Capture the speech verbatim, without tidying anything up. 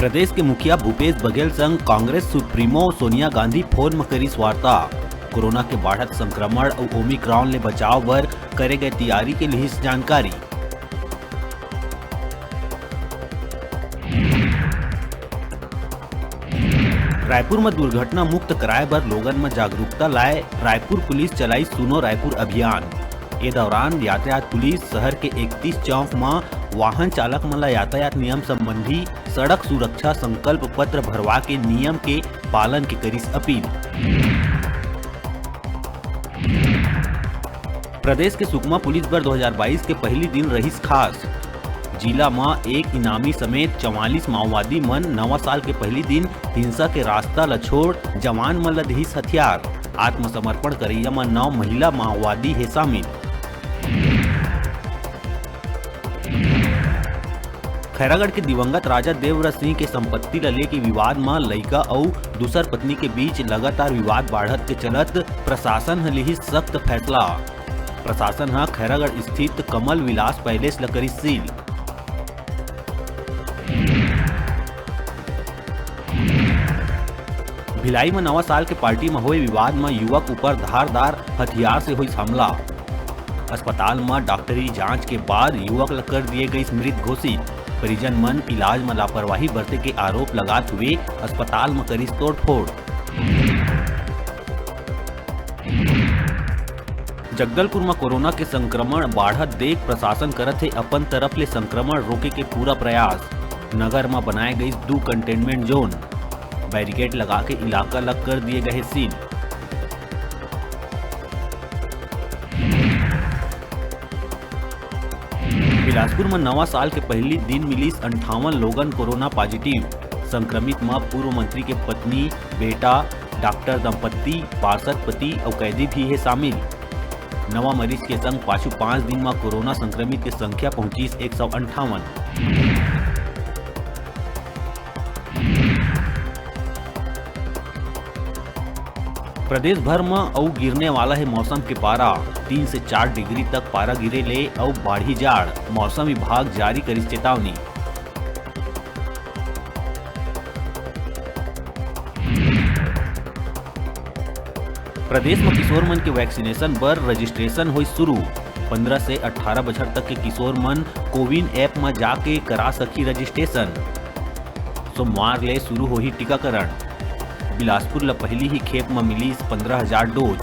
प्रदेश के मुखिया भूपेश बघेल संग कांग्रेस सुप्रीमो सोनिया गांधी फोन म करिस वार्ता। कोरोना के बाढ़त संक्रमण अउ ओमिक्रॉन ले बचाव बर करे गए तैयारी के लिहिस जानकारी। रायपुर म दुर्घटना मुक्त कराए बर लोगन म जागरूकता लाए रायपुर पुलिस चलाइस सुनो रायपुर अभियान। ए दौरान यातायात पुलिस शहर के इकतीस चौक म वाहन चालक मन ल यातायात नियम संबंधी सड़क सुरक्षा संकल्प पत्र भरवा के नियम के पालन के करिस अपील। प्रदेश के सुकमा पुलिस बर दो हज़ार बाईस के पहली दिन रहिस खास। जिला म एक इनामी समेत चवालीस माओवादी मन नवा साल के पहली दिन हिंसा के रास्ता ल छोड़ जवान मन ल दिहिस हथियार। आत्मसमर्पण करइया म नौ महिला माओवादी हे शामिल। खैरागढ़ के दिवंगत राजा देवव्रत सिंह के संपत्ति ल लेके विवाद म लइका अउ दूसर पत्नी के बीच लगातार विवाद बाढ़त के चलत प्रशासन ह लिहिस सख्त फैसला। प्रशासन ह खैरागढ़ स्थित कमल विलास पैलेस ल करिस सील। भिलाई म नवा साल के पार्टी म होए विवाद म युवक ऊपर धारदार हथियार से होइस हमला। अस्पताल म डॉक्टरी जांच के बाद युवक ल कर दिए गइस मृत घोषित। परिजन मन इलाज म लापरवाही बरते के आरोप लगात हुए अस्पताल म करिस तोड़फोड़। जगदलपुर म कोरोना के संक्रमण बाढ़त देख प्रशासन करत हे अपन तरफ ले संक्रमण रोके के पूरा प्रयास। नगर म बनाए गइस दू कंटेनमेंट जोन, बैरिकेड लगा के इलाका ल कर दिए गए सील। बिलासपुर म नवा साल के पहली दिन मिलिस अंठावन लोगन कोरोना पॉजिटिव। संक्रमित म पूर्व मंत्री के पत्नी, बेटा, डॉक्टर दंपत्ति, पार्षद पति अउ कैदी भी हे शामिल। नवा मरीज के संग पाछू पाँच दिन म कोरोना संक्रमित के संख्या पहुंचिस एक सौ अंठावन। प्रदेश भर म अउ गिरने वाला हे मौसम के पारा। तीन से चार डिग्री तक पारा गिरे ले अउ बाढ़ी जाड़, मौसम विभाग जारी करिस चेतावनी। प्रदेश म किशोर मन के वैक्सीनेशन बर रजिस्ट्रेशन होइस शुरू। पन्द्रह से अठारह बछर तक के किशोर मन कोविन ऐप म जाके करा सकही रजिस्ट्रेशन। सोमवार ले शुरू होही टीकाकरण। बिलासपुर ल पहिली ही खेप म मिलिस पन्द्रह हजार डोज।